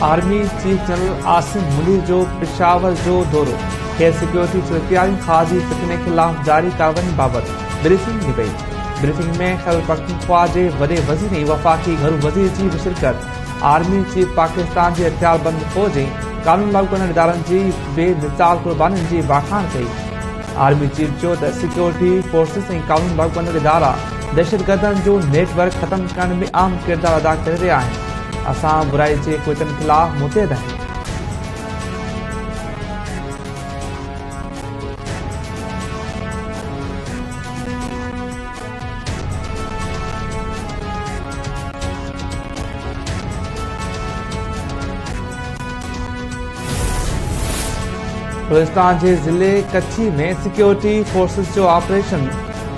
Army chief general Asim Munir جو پشاور جو دورو، کيس سيڪيورٽي صورتحال ۽ خارجي فتني خلاف جاري ڪارروائين بابت بريفنگ ڏني وئي. بريفنگ ۾ خيبرپختونخوا جي وڏي وزير ۽ وفاقي گهرو وزير جي به شرڪت، آرمي چيف پاڪستان جي هٿياربند فوج ۽ قانون لاڳو ڪندڙ ادارن جي بي مثال قربانين جي واکاڻ ڪئي. آرمي چيف چيو ته سيڪيورٽي فورسز ۽ قانون لاڳو ڪندڙ ادارا دهشتگردن جو نيٽ ورڪ ختم ڪرڻ ۾ اهم ڪردار ادا ڪري رهيا آهن، اسان برائي جي قوتن خلاف متحد آهيون. بلوچستان جي ضلعي ڪڇي ۾ سيڪيورٽي فورسز جو آپريشن،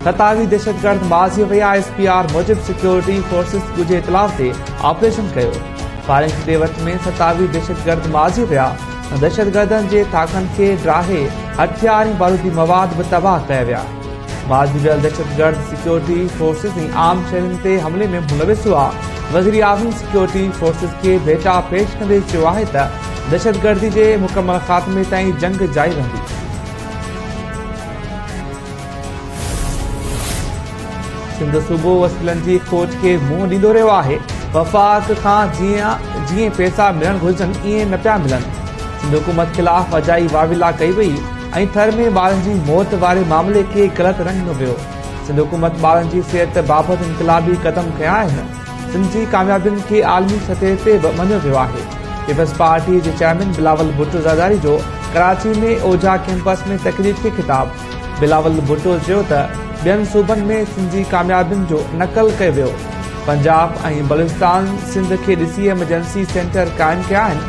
ستاوي دهشتگرد مارجي ويا، ايس پي آر موجب سيڪيورٽي فورسز ڳجهي اطلاع تي آپريشن ڪيو، فائرنگ جي ڏي وٺ ۾ ستاوي دهشتگرد مارجي ويا، دهشتگردن جي ٿاڪن کي ڊاهي هٿيار ۽ بارودي مواد به تباهه ڪيا ويا. مارجي ويل دهشتگرد سيڪيورٽي فورسز ۽ عام شهرين تي حملي ۾ ملوث هئا. وزيراعظم سيڪيورٽي فورسز کي ڀيٽا پيش ڪندي چيو آهي ته دهشتگردي جي مڪمل خاتمي تائين جنگ جاري رهندي. سنڌ صوبو وسيلن جي کوٽ کي منهن ڏيندو رهيو آهي، وفاق کان جيئن پئسا ملڻ گهرجن ائين نه پيا ملن، سنڌ حڪومت خلاف اجائي واويلا ڪئي وئي. ۽ ٿر ۾ ٻارن جي موت واري معاملي کي غلط رنگ ڏنو ويو، سنڌ حڪومت ٻارن جي صحت بابت انقلابي قدم کنيا آهن، سنڌ جي ڪاميابين کي عالمي سطح تي به مڃيو ويو آهي، پيپلز پارٽي جي چيئرمين بلاول ڀٽو زرداري جو ڪراچي ۾ اوجها ڪيمپس ۾ تقريب کي خطاب، بلاول ڀٽو چيو ته ٻين صوبن ۾ سنڌ جي ڪاميابين جو نقل ڪيو ويو، پنجاب ۽ بلوچستان سنڌ کي ڏسي ايمرجنسي سينٽر قائم ڪيا آهن،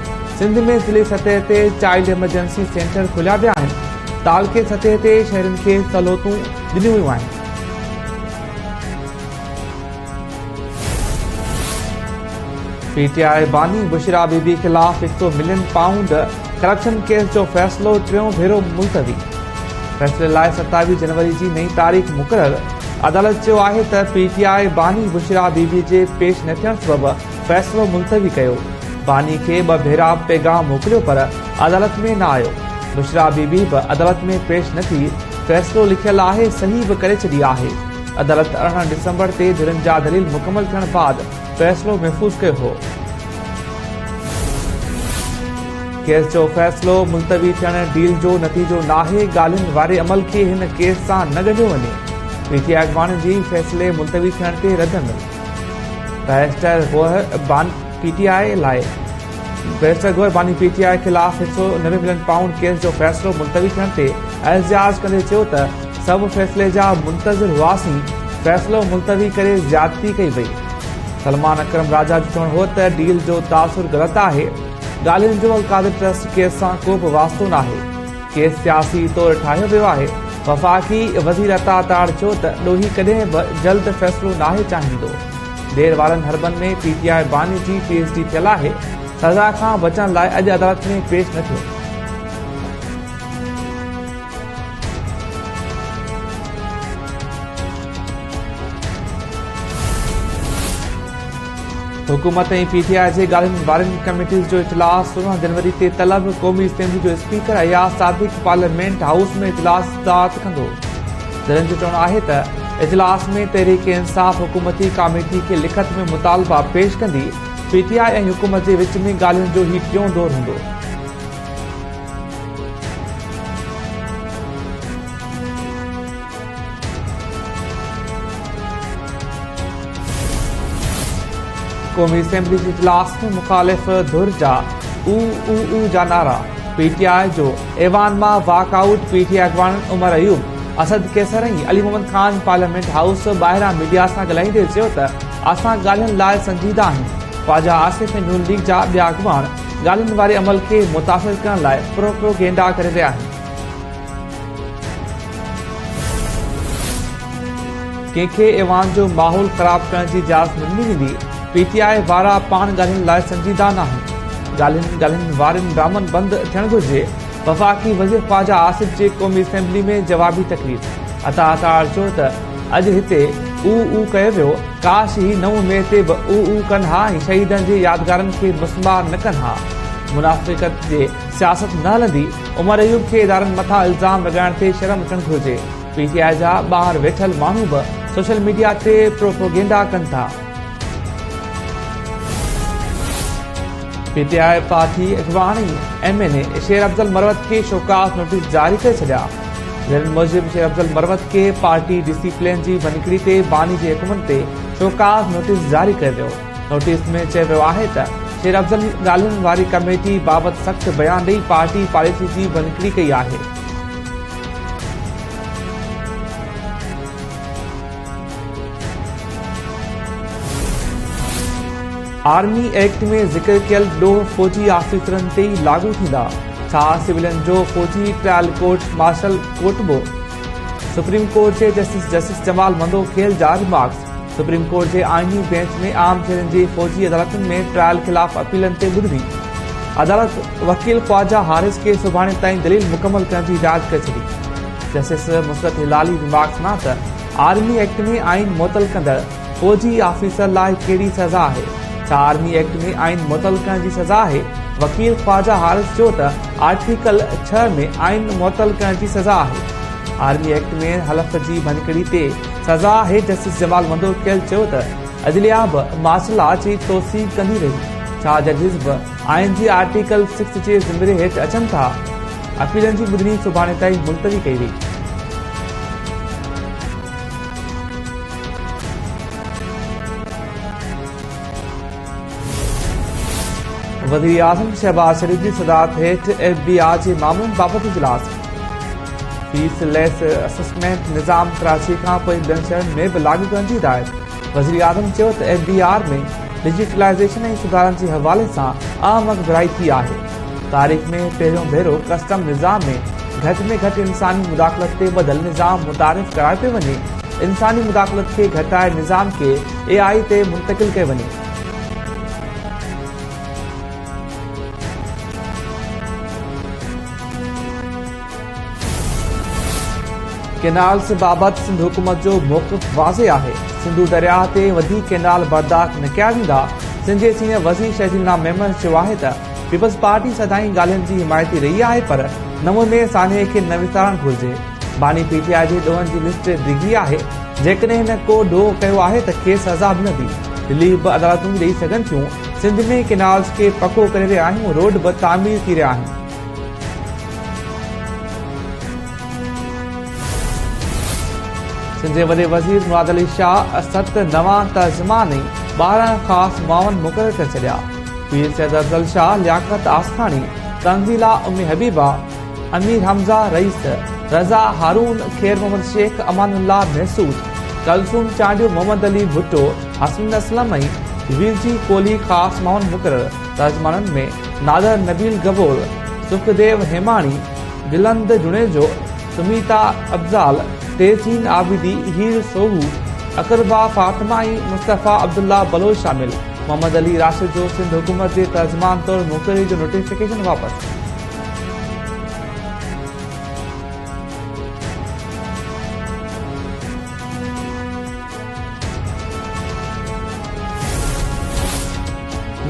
سنڌ ۾ ضلعي سطح تي چائلڊ ايمرجنسي سينٽر کوليا ويا آهن، تعلقي سطح تي شهرين کي سهولتون ڏنيون ويون آهن. پي ٽي آء باني بشريٰ بي بي خلاف هڪ سئو ملين پائونڊ ڪرپشن ڪيس جو فيصلو ٽيون ڀيرو ملتوي، فيصلي لاء 27 جنوري جي نئين تاريخ مقرر، عدالت چيو آهي ته پي ٽي آء باني بشريٰ بي بي جي پيش نه ٿيڻ سبب فيصلو ملتوي ڪيو، باني کي ٻه ڀيرا پيغام موڪليو پر عدالت ۾ نه آيو، بشريٰ بي بي به عدالت ۾ پيش نه ٿي، فيصلو لکيل آهي صحيح به ڪري ڇڏي آهي، عدالت 18 ڊسمبر تي ڌرين جا دليل مڪمل ٿيڻ بعد فيصلو محفوظ ڪيو هو. ڪيس جو فيصلو ملتوي ٿيڻ ڊيل جو نتيجو ناهي، ڳالهين واري عمل کي هن ڪيس سان نه ڳنڍيو وڃي، پي ٽي آء اڳواڻن جي فيصلي ملتوي ٿيڻ تي رد عمل. بئريسٽر گوهر باني پي ٽي آء لاء بئريسٽر گوهر باني پي ٽي آء خلاف 190 ملين پائونڊ ڪيس جو فيصلو ملتوي ٿيڻ تي احتجاج ڪندي چيو ته سڀ فيصلي جا منتظر هئاسين، فيصلو ملتوي ڪري زيادتي ڪئي وئي. سلمان اڪرم راجا جو چوڻ هو ته ڊيل جو تاثر غلط آهي، ڳالهين جو القادر ٽرسٽ ڪيس سان ڪو به واسطو ناهي. ڪيس سياسي طور ٺاهيو ويو آهي، وفاقي وزير عطا تارڙ چيو ته ڏوهي ڪڏهن به جلد فيصلو ناهي چاهيندو، دير وارن حربن ۾ پي ٽي آء باني جي پي ايڇ ڊي ٿيل آهي، سزا کان بچڻ لاء اڄ عدالت ۾ پيش نه ٿيو. حڪومت ۽ پي ٽي آء جي ڳالهين وارين ڪميٽيز جو اجلاس 16 جنوري تي طلب، قومي اسيمبلي جو speaker Ayaz Sadiq parliament house ۾ اجلاس صدارت ڪندو. ذريعن جو چوڻ آهي ته اجلاس ۾ تحريڪ انصاف حڪومتي ڪاميٽي کي لکت ۾ مطالبا پيش ڪندي، پي ٽي آء ۽ حڪومت جي وچ ۾ ڳالهين جو هي ٽيون دور هوندو. قومي اسيمبلي جي اجلاس ۾ مخالف ڌر جا او او او جا نعرا، پي ٽي آء جو ايوان مان واڪ آئوٽ، پي ٽي آء اڳواڻن عمر ايوب، اسد قيصر ۽ علي محمد خان پارليامينٽ هائوس ٻاهران ميڊيا سان ڳالهائيندي چيو ته اسان ڳالهين لاء سنجيده آهيون، خواجه آصف ۽ نون ليگ جا ٻيا اڳواڻ ڳالهين واري عمل کي متاثر ڪرڻ لاء پروپوگينڊا ڪري رهيا آهن. ڪنهن کي ايوان جو ماحول خراب ڪرڻ جي اجازت نه ڏني ويندي، پي ٽي آء وارا پاڻ ڳالهين لاء سنجيده ناهن، ڳالهين ڳالهين وارين ڊرامن بند ٿيڻ گهرجي، وفاقي وزير خواجه آصف جي قومي اسيمبلي ۾ جوابي تقرير، عطا تارڙ چيو ته اڄ هتي او او ڪيو ويو، ڪاش هي 9 مئي تي به او او ڪن ها ۽ شهيدن جي يادگارن کي مسمار نه ڪن ها. منافقت جي سياست نه هلندي، عمر ايوب کي ادارن مٿان الزام لڳائڻ تي شرم اچڻ گهرجي، پي ٽي آء جا ٻاهر ويٺل ماڻهو به سوشل ميڊيا تي پروپوگينڊا ڪن ٿا. پي ٽي I party اڳواڻ ۽ M N A Sher Afzal Marwat کي شوڪاز نوٽيس جاري ڪري ڇڏيا. ذريعن موجب شير افضل مروت کي پارٽي ڊسيپلين جي ڀڃڪڙي تي باني جي حڪمن تي شوڪاز نوٽيس جاري ڪيو ويو. نوٽيس ۾ چيو ويو آهي ته شير افضل ڳالهين واري ڪميٽي بابت سخت بيان ڏئي پارٽي پاليسي جي ڀڃڪڙي ڪئي آهي. آرمي ايڪٽ ۾ ذڪر ڪيل ڏوهه فوجي آفيسرن تي ئي لاڳو ٿيندا، ڇا سويلين جو فوجي ٽرائل ڪورٽ مارشل ڪوٺبو؟ سپريم ڪورٽ جي جسٽس جسٽس جمال مندوخيل جا ريمارڪس، سپريم ڪورٽ جي آئيني بينچ ۾ عام شهرين جي فوجي عدالتن ۾ ٽرائل خلاف اپيلن تي ٻڌڻي، عدالت وڪيل خواجه حارث کي سڀاڻي تائين دليل مڪمل ڪرڻ جي هدايت ڪري ڇڏي. جسٽس مسرت هلالي ريمارڪس ڏنا ته آرمي ايڪٽ ۾ آئين معطل ڪندڙ فوجي آفيسر لاء ڪهڙي سزا آهي؟ ڇا آرمي ايڪٽ ۾ آئين معطل ڪرڻ جي سزا آهي؟ وڪيل خواجه حارث چيو ته آرٽيڪل ڇهه ۾ آئين معطل ڪرڻ جي سزا آهي. آرمي ايڪٽ ۾ حلف جي ڀڃڪڙي تي سزا آهي. جسٽس جمال مندوخيل چيو ته عدليه به مارشل لا جي توثيق ڪندي رهي، ڇا ججز به آئين جي آرٽيڪل سڪس جي زمري هيٺ اچن ٿا؟ اپيلن جي ٻڌڻي سڀاڻي تائين ملتوي ڪئي وئي. وزيراعظم شهباز شريف جي صدارت هيٺ ايف بي آر جي معاملن بابت اجلاس، فيس ليس اسسمينٽ نظام ڪراچي کان پوء ٻين شهرن ۾ به لاڳو ڪرڻ جي هدايت. وزيراعظم چيو ته ايف بي آر ۾ ڊجيٽلائيزيشن ۽ سڌارن جي حوالي سان اهم اڳڀرائي ٿي آهي، تاريخ ۾ پهريون ڀيرو ڪسٽم نظام ۾ گهٽ ۾ گهٽ انساني مداخلت تي ٻڌل نظام متعارف ڪرايو پيو وڃي، انساني مداخلت کي گهٽائي نظام کي اي آء تي منتقل ڪيو وڃي. ڪينالز بابت سنڌ حڪومت جو موقف واضح آهي، سنڌو درياهه تي وڌيڪ ڪينال برداشت نه ڪيا ويندا، سنڌ جي سينيئر وزير شرجيل انعام ميمڻ چيو آهي ته پيپلز پارٽي سدائين ڳالهين جي حمايتي رهي آهي پر 9 مئي سانحي کي نه وسارڻ گهرجي، باني پي ٽي آء جي ڏوهن جي لسٽ ڊگهي آهي، جيڪڏهن هن ڪو ڏوهه ڪيو آهي ته کيس سزا ملندي، رليف به عدالتون ڏئي سگهن ٿيون، سنڌ ۾ ڪينالز کي پڪو ڪري رهيا آهيون، روڊ به تعمير ٿي رهيا آهن. سنڌ جي وڏي وزير مراد علي شاهه ست نوان ترجمان ۽ 12 خاص معاون مقرر ڪري ڇڏيا. پير سيد افضل شاهه، لياقت آسٿاڻي، تنزيلا ام حبيبه، امير حمزه رئيس، رضا هارون، خير محمد شيخ، امان الله محسود، ڪلثوم چانڊيو، محمد علي ڀٽو، حسنين اسلم ۽ ويرجي ڪولهي خاص معاون مقرر. ترجمانن ۾ نادر نبيل گبول، سکديو هيماڻي، گلند جوڻيجو، سميتا افضال، تحسين عابدي، هير سوهو، اقربا فاطمه ۽ مصطفيٰ عبدالله بلوچ شامل. محمد علي راشد جو سنڌ حڪومت جي ترجمان طور مقرري جو نوٽيفڪيشن واپس.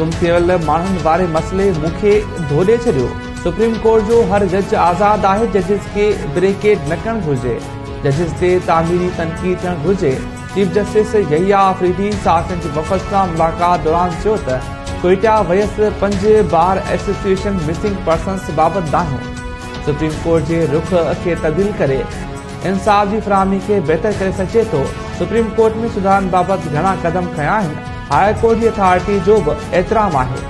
گم ٿيل ماڻهن واري مسئلي مون کي ڌوڏي ڇڏيو، سپريم ڪورٽ جو هر جج آزاد آهي، ججز کي بريڪيٽ نه ڪرڻ گهرجي، ججز تي تعميري تنقيد ٿيڻ گهرجي، چيف جسٽس يحيٰ آفريدي صحافين جي وفد سان ملاقات دوران چيو ته ڪوئيٽا ويس پنج بار ايسوسيئيشن مسنگ پرسنز بابت دانهيو، سپريم ڪورٽ جي رخ کي تبديل ڪري انصاف جي فراهمي کي بهتر ڪري سگهجي ٿو، سپريم ڪورٽ ۾ سڌارن بابت گهڻا قدم کنيا آهن، هاء ڪورٽ جي اٿارٽي جو به احترام آهي.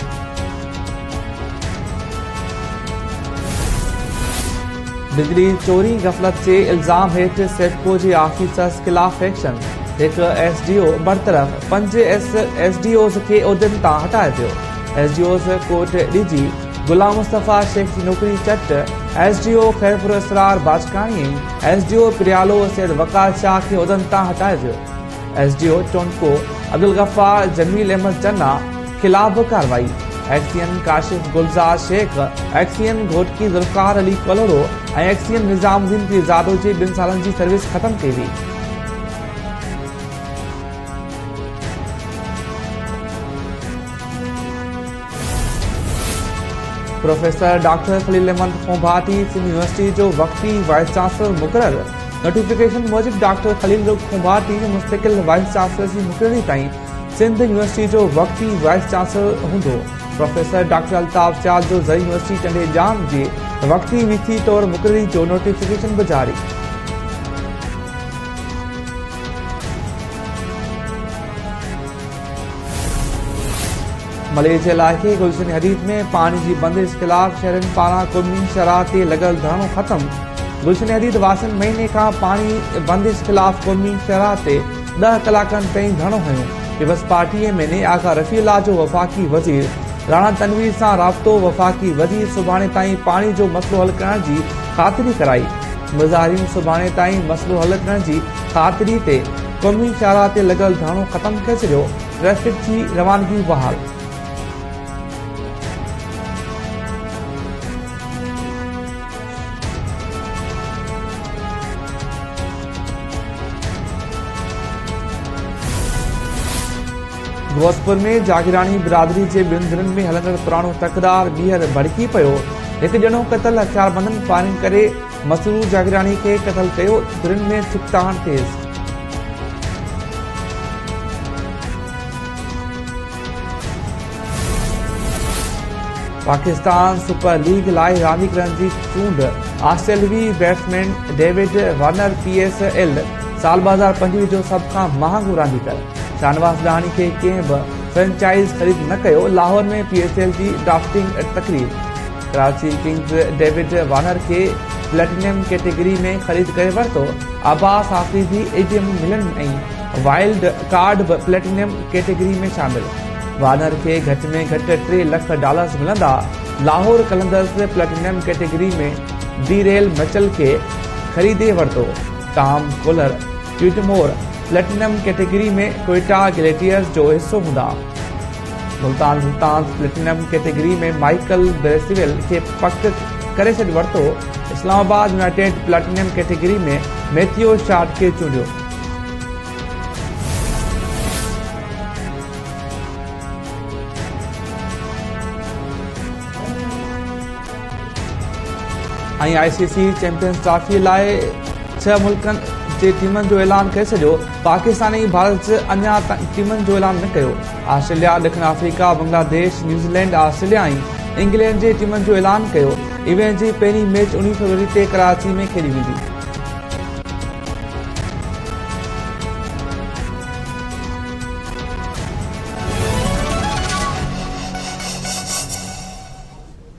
بجلي چوري غفلت جي الزام هيٺ سيپڪو جي آفيسرز خلاف ايڪشن، هڪ ايس ڊي او برطرف، پنج ايس ڊي اوز کي عهدن تان هٽايو ويو، S D Os Kot Diji Ghulam Mustafa Shaikh جي نوڪري چٽ، S D O Khairpur Israr Bajkani ۽ S D O Parialo Syed Waqar Shah کي عهدن تان هٽايو ويو. ايس ڊي او ٽونڪو عبدالغفار جميل احمد چنا خلاف به ڪارروائي، XEN Kashif Gulzar Shaikh, XEN Ghotki Zulfiqar Ali Kalhoro ۽ XEN Nizamuddin Pirzado جي ٻن سالن جي سروس ختم ڪئي وئي. Professor doctor Khalil Ahmed Khambhati Sindh university جو وقتي وائيس چانسلر مقرر، نوٽيفڪيشن موجب ڊاڪٽر خليل کنڀاٽي مستقل وائيس چانسلر جي مقرري تائين سنڌ يونيورسٽي جو وقتي وائيس چانسلر هوندو. پروفيسر ڊاڪٽر الطاف سيال جو زرعي يونيورسٽي ٽنڊي ڄام جي وقتي وي سي طور مقرري جو نوٽيفڪيشن به جاري. ملير جي علائقي گلشن حديد ۾ پاڻي جي بندش خلاف شهرين پاران قومي شاهراهه تي لڳل ڌرڻو ختم، گلشن حديد واسين مهيني کان پاڻي بندش خلاف قومي شاهراهه تي 10 ڪلاڪن تائين ڌرڻو هنيو، Peoples Party M N A Agha Rafi Ullah جو وفاقي وزير راڻا تنوير سان رابطو، وفاقي وزير سڀاڻي تائين پاڻي جو مسئلو حل ڪرڻ جي خاطري ڪرائي، مظاهرين سڀاڻي تائين مسئلو حل ڪرڻ جي خاطري تي قومي شاهراهه تي لڳل ڌرڻو ختم ڪري ڇڏيو. ٽريفڪ جي روانگي بحال. غوثپور ۾ جاگيراڻي برادري جي ٻن ڌرين ۾ هلندڙ پراڻو تڪرار ٻيهر ڀڙڪي پيو، هڪ ڄڻو قتل، هٿياربندن فائرنگ ڪري مسرور جاگيراڻي کي قتل ڪيو، ڌرين ۾ ڇڪتاڻ تيز. پاڪستان سپر ليگ لاء رانديگرن جي چونڊ، آسٽريلوي batsman David Warner P S L سال 2025 جو سڀ کان مهانگو رانديگر، شاهنواز ڏاهاڻي کي ڪنهن به فرنچائز خريد نه ڪيو، لاهور ۾ پي ايس ايل جي ڊرافٽنگ تقريب. ڪراچي ڪنگز ڊيوڊ وارنر کي پليٽينم ڪيٽيگري ۾ خريد ڪري ورتو، Abbas Afridi 80 million ۽ wild card به پليٽينم ڪيٽيگري ۾ شامل، وارنر کي گهٽ ۾ گهٽ 3 لک ڊالرز ملندا، لاهور قلندرز پليٽينم ڪيٽيگري ۾ ڊيريل مچل کي خريدي ورتو، Tom Kohler Cudmore platinum category ۾ Quetta Gladiators جو حصو هوندا. Multan Sultans platinum category ۾ Michael Bracewell کي پڪ ڪري ڇڏ ورتو، Islamabad United platinum category ۾ Matthew Short کي چونڊيو. ۽ I C C champions trophy لاء ڇهه ملڪن جي ٽيمن جو اعلان ڪري ڇڏيو، پاڪستان ۽ ڀارت اڃا تائين ٽيمن جو اعلان نه ڪيو، آسٽريليا، ڏکڻ Africa, Bangladesh, New Zealand, Australia ۽ England جي ٽيمن جو اعلان ڪيو، ايونٽ جي پهرين ميچ 19 فيبروري تي ڪراچي ۾ کيڏي ويندي.